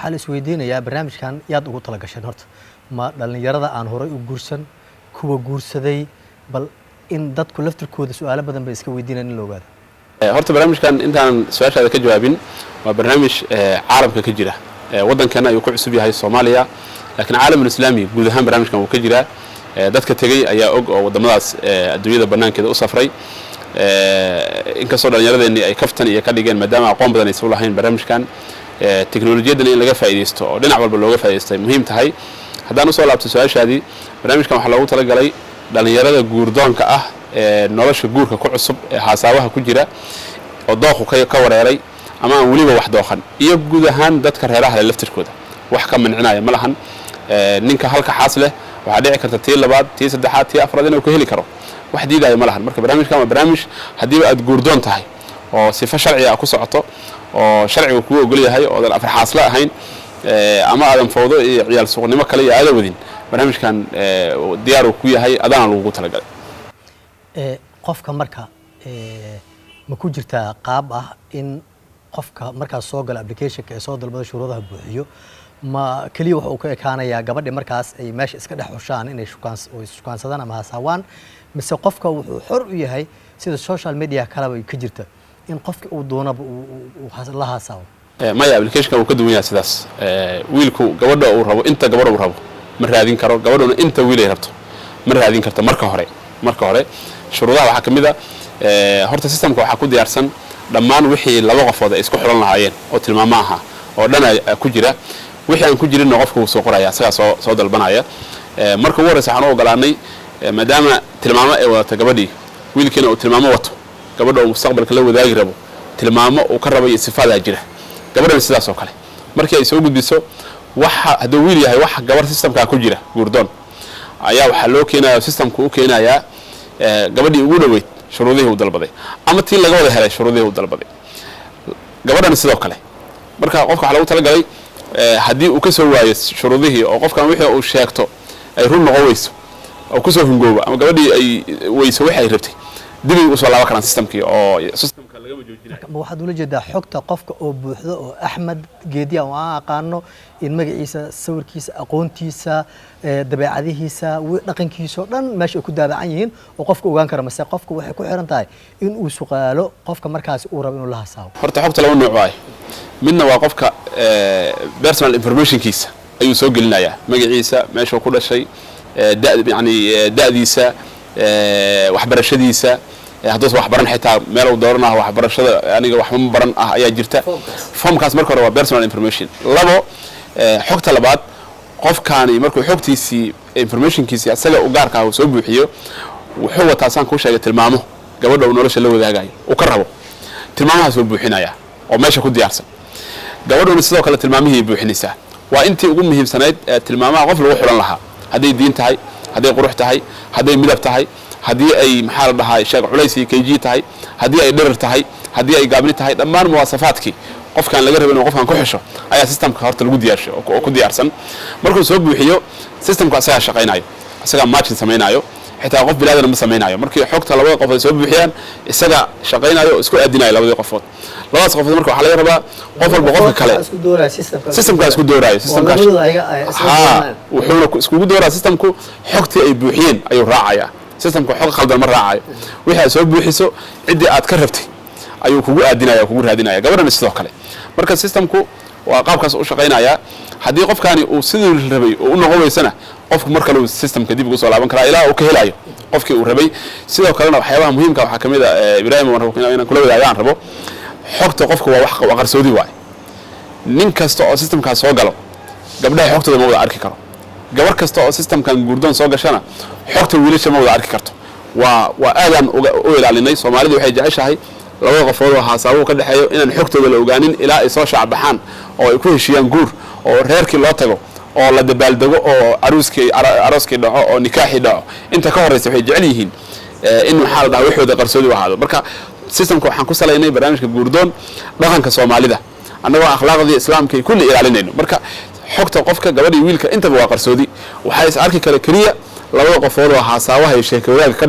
Waxaa la isweydiinayaa, barnaamijkan yaad ugu tala gasheen horta? Ma dhallinyarada aan horay u guursan, kuwa guursaday? Bal in dadku laftirkooda su-aalo badan bay iska weydiinayaan in la ogaado. Horta barnaamijkan, intaanan su-aashaada ka jawaabin, waa barnaamij caalamka ka jira. Waddankeena ayuu ku cusub yahay, Soomaaliya, laakiin caalamul Islaami guud ahaan barnaamijkan wuu ka jiraa. Dadka tegey ayaa og oo waddamadaas adduunyada bannaankeeda u safray. Inkastoo dhallinyaradeenii ay kaftan iyo ka dhigeen, maadaama aqoon badan aysan u lahayn barnaamijkan, teknolojiyaddana in laga faa'iidaysto oo dhinac walba looga faa'iidaysto ay muhiim tahay. Haddaan usoo laabto su-aashaadii, barnaamijkan waxaa loogu talagalay dhallinyarada guurdoonka ah ee nolosha guurka ku cusub, ee haasaawaha ku jira oo dooqu ka wareeray ama aan weliba wax dooqan, iyo guud ahaan dadka reeraha leh laftirkooda. Wax ka mancinaya ma lahan. Ninka halka xaas leh waxaa dhici karta tii labaad, tii saddexaad, tii afraad inuu ka heli karo. Wax diidaya ma lahan. Marka barnaamijkan waa barnaamij haddiiba aad guurdoon tahay oo sifo sharciga ah ku socoto oo sharciga kuu ogol yahay, oodan afar xaasle ahayn ama aadan fawdo iyo ciyaal suuqnimo kale iyo aada wadin, barnaamijkan diyaar uu ku yahay, adaana lagugu talagalay. Qofka marka ma ku jirtaa qaab ah in qofka markaas soo gala applicationka ee soo dalbada shuruudaha buuxiyo, ma keliya waxa uu ka ekaanayaa gabadhi markaas ay meesha iska dhex xushaan inay shukaansadaan ama hasaawaan, mise qofka wuxuu xor u yahay, sida social media kaleba ka jirta, in qofki uu doonaba uu la hasaawo? Maya, applicationka wuu ka duwan yahay sidaas. Wiilku gabadha uu rabo, inta gabadha uu rabo ma raadin karo, gabadhuna inta wiil ay rabto ma raadin karto. Marka hore shuruudaha waxaa ka mid a, horta systemka waxaa ku diyaarsan dhammaan wixii laba qofood ay isku xulan lahaayeen oo tilmaamo ahaa oo dhan ku jira. Wixii aan ku jirinna qofka wuu soo qoraya, asagaa soo dalbanaya. Marka ugu horreysa waxaan u ogolaanay, maadaama tilmaamo ay wadata gabadhii, wiilkiina uu tilmaamo wato, gabadha uu mustaqbalka la wadaagi rabo tilmaamo uu ka rabo iyo sifaadaa jira, gabadhana sidaas oo kale. Markii ay soo gudbiso waxa, hadduu wiil yahay, waxa gabar systemkaa ku jira guurdoon ayaa waxaa loo keenaya, systemku u keenayaa gabadhii ugu dhoweyd shuruudihii uu dalbaday ama tii laga wada helay shuruudihii uu dalbaday, gabadhana sidoo kale. Marka qofka waxaa lagu talagalay, haddii uu ka soo waayo shuruudihii oo qofkan wixii uu sheegto ay run noqon weyso oo kusoo hungoobo ama gabadhii ay weyso wixii ay rabtay, dibay usoo laaban karaan systemkii oo systemka lagama joojinayo. Ma waxaad ula jeedaa xogta qofka oo buuxdo, oo Axmed Geediya oo aan aqaano, in magaciisa, sawirkiisa, aqoontiisa, dabeecadihiisa, dhaqankiisa oo dhan meesha ay ku daabacan yihiin oo qofka ogaan kara, mase qofka waxay ku xiran tahay in uu suqaalo qofka markaasi uu rabo inuu la hasaabo? Horta xogta laba nooc waaye. Midna waa qofka personal informationkiisa ayuu soo gelinayaa: magaciisa, meeshuu ku dhashay, yani da'diisa, waxbarashadiisa. Hadduusan wax baran xitaa meel uu dooran ah, waxbarashada aniga waxba ma baran ah ayaa jirta. Formkaas marka hore waa personal information. Labo, xogta labaad, qofkaani markuu xogtiisii, informationkiisii asaga u gaarka ah uu soo buuxiyo, wuxuu wataa, saan kuu sheegay, tilmaamo gabadha uu nolosha la wadaagayo uu ka rabo. Tilmaamahaas wuu buuxinaya oo meesha ku diyaarsan. Gabadhuna sidoo kale tilmaamihii buuxinaysaa. Waa intii ugu muhiimsanayd ee tilmaamaha qof lagu xulan lahaa, hadday diin tahay, hadday qurux tahay, hadday midab tahay, haddii ay, maxaa la dhahaa, sheeg, culays iyo kg tahay, haddii ay dhirir tahay, haddii ay gaabni tahay, dhammaan muwaasafaadkii qofkaan laga rabay inuu qofkan ku xisho ayaa systemka horta lagu diyaarshay oo ku diyaarsan. Markuu soo buuxiyo, systemku asagaa shaqaynayo, asagaa matching samaynayo, xitaa qof bilaadana ma samaynayo. Markii xogta labada qof ay soo buuxiyaan, isaga shaqaynayo oo isku aadinayo labadii qofood, labadaas qofood. Marka waxaa laga rabaa qof walba qofka kale systemkaa isku dooraayo. Systemkaa ha wuxuuna iskugu dooraa, systemku xogtii ay buuxiyeen ayuu raacayaa. Systemka xog khaldan ma raacayo. Wixii aad soo buuxiso, ciddii aad ka rabtay ayuu kugu aadinaya o kugu raadinaya, gabadhana sidoo kale. Marka systemku waa qaabkaas u shaqaynayaa. Haddii qofkaani uu sidii rabay uu u noqon weysana, qofku mar kale uu systemka dib ugu soo laaban karaa ilaa uu ka helayo qofkii uu rabay. Sidoo kalena waxyaabaha muhiimka waxaa kamid a, Ibrahim, waan rabo inaan kula wadaago, aan rabo, xogta qofka waa wax waa qarsoodi waaye. Nin kasta oo systemkaas soo galo gabdhaha xogtooda ma wada arki karo. Gabar kasta oo systemkan guurdoon soo gashana xogta wiilasha ma wada arki karto. Waa aadaan u ilaalinay. Soomaalidu waxay jeceshahay labada qofood oo haasaabuhu ka dhexeeyo inaan xogtooda la ogaanin ilaa ay soo shaacbaxaan oo ay ku heshiiyaan guur oo reerkii loo tago oo la dabaaldego oo aruuskii arooskii dhaco oo nikaaxii dhaco. Inta ka horreysa waxay jecel yihiin in, maxaa la dhahaa, waxooda qarsoodi u ahaado. Marka systemka waxaan ku salaynay barnaamijka guurdoon dhaqanka Soomaalida, annagoo akhlaaqdii Islaamka kulli ilaalinayno. Marka xogta qofka, gabadhii, wiilka, intaba waa qarsoodi. Waxaa is arki kara keliya labada qofood oo haasaawaha iyo sheeka wadaagga ka